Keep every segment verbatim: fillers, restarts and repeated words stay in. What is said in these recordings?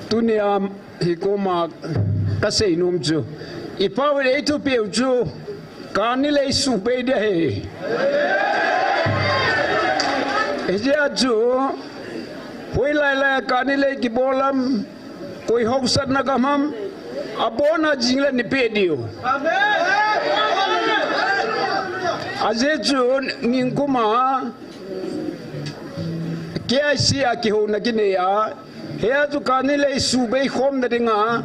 Tunia hi koma kasei nom chu, i pau le i thupiu chu kani le i su bei dia hi. Hijeh a chu hoilai lai kani le kibol ham, koi hausatna gam ham, abona jing le ni pe diu. Ajeh chu ningkuma K I C a kihouna kinei a, hia chu kani le i su bei khomna dinga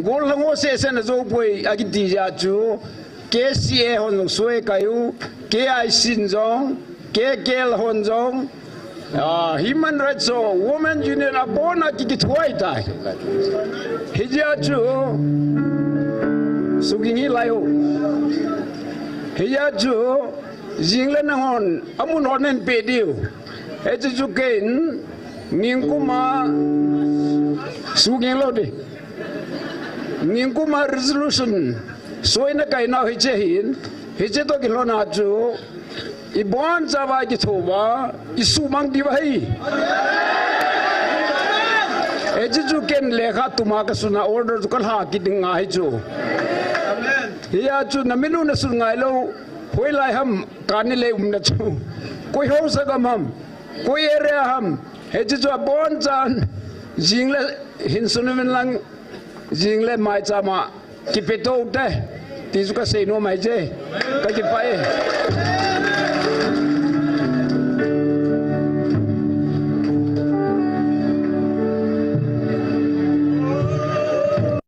gollhang ho seh seh na jou poi akiti jeh a chu, K C A hon jong soi kai u, K I C in jong, K K L hon jong, ah, Human Rights ho, Women Union abona ki kithuai tai. Hijeh a chu, suging hi lai u. Hijeh a chu, jing le nanghon, amun hon nen pe diu. Hiche chu ken, ningkuma, suging lou di. Ningkuma resolution, soina kainau hiche hin, hiche toh kilhona chu, i bonchauva i kitho uva, i sumang diu ahi. Hiche chu ken lekha tuma kasuna order chu kalha kit ding ahi chu. Hia chu na min u na sun ngai lou, hoilai ham kani le umna chu. Koi hausa gam ham, koi area ham, hiche chu abonchan, jing le hin sun uvin lang, jing le maicham a kipe tou te, ti chu kasei nom ahi je. Kakipah e.